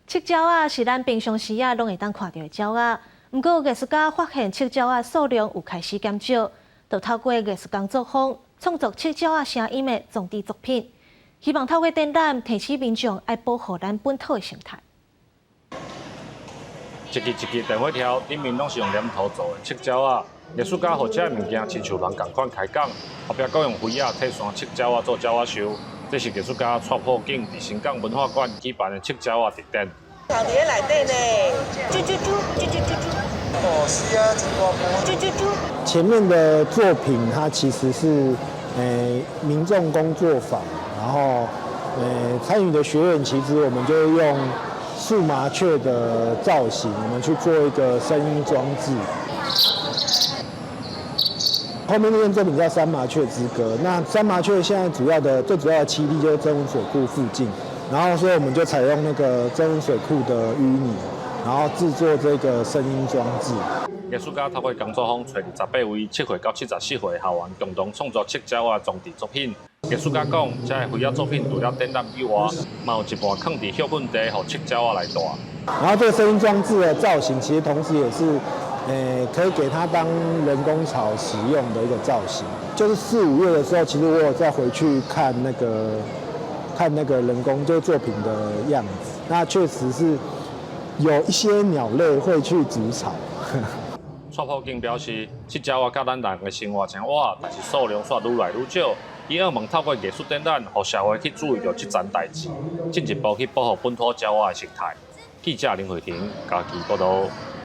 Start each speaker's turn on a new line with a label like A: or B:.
A: 擧鳥仔是咱平常時啊攏會當看著的鳥仔，毋過藝術家發現擧鳥仔數量有開始減少，就透過藝術工作坊創作擧鳥仔聲音的裝置作品，希望透過展覽提醒民眾愛保護咱本土的生態。
B: 一支一支電火條，頂面攏是用黏土做的擧鳥仔。藝術家予這个物件親像人仝款開講，後壁閣用飛仔替山擧鳥仔做鳥仔秀。這是藝術家蔡破景佇新港文化館舉辦的擧鳥仔特展。
C: 佇咧內底呢，啾啾啾啾啾啾啾。
D: 哦，是啊，真大波。
C: 啾啾啾。
E: 前面的作品，它其實是民眾工作坊，然後參與的學員，其實我們就用樹麻雀的造型，我們去做一個聲音裝置。後面那件作品叫《山麻雀之歌》。那山麻雀現在主要的最主要的棲地就是曾文水庫附近，然後所以我們就採用那個曾文水庫的淤泥，然後製作這個聲音裝置。
B: 藝術家透過工作坊，揣28位7歲到74歲的學員，共同創作擧鳥仔裝置作品。藝術家講，這个飛仔作品除了展覽以外，嘛有一半囥佇歇睏地，予擧鳥仔來蹛。
E: 然後這個聲音裝置的造型，其實同時也是可以給它當人工巢使用的一個造型。就是四五月的時候，其實我有再回去看那個人工就是作品的樣子，那確實是有一些鳥類會去築巢。
B: 蔡破景表示，擧鳥仔佮咱人的生活真倚，但是數量煞愈來愈少。伊向望透過藝術展覽，予社會去注意著這層代誌，進一步去保護本土鳥仔的生態。記者林慧婷，嘉義報導。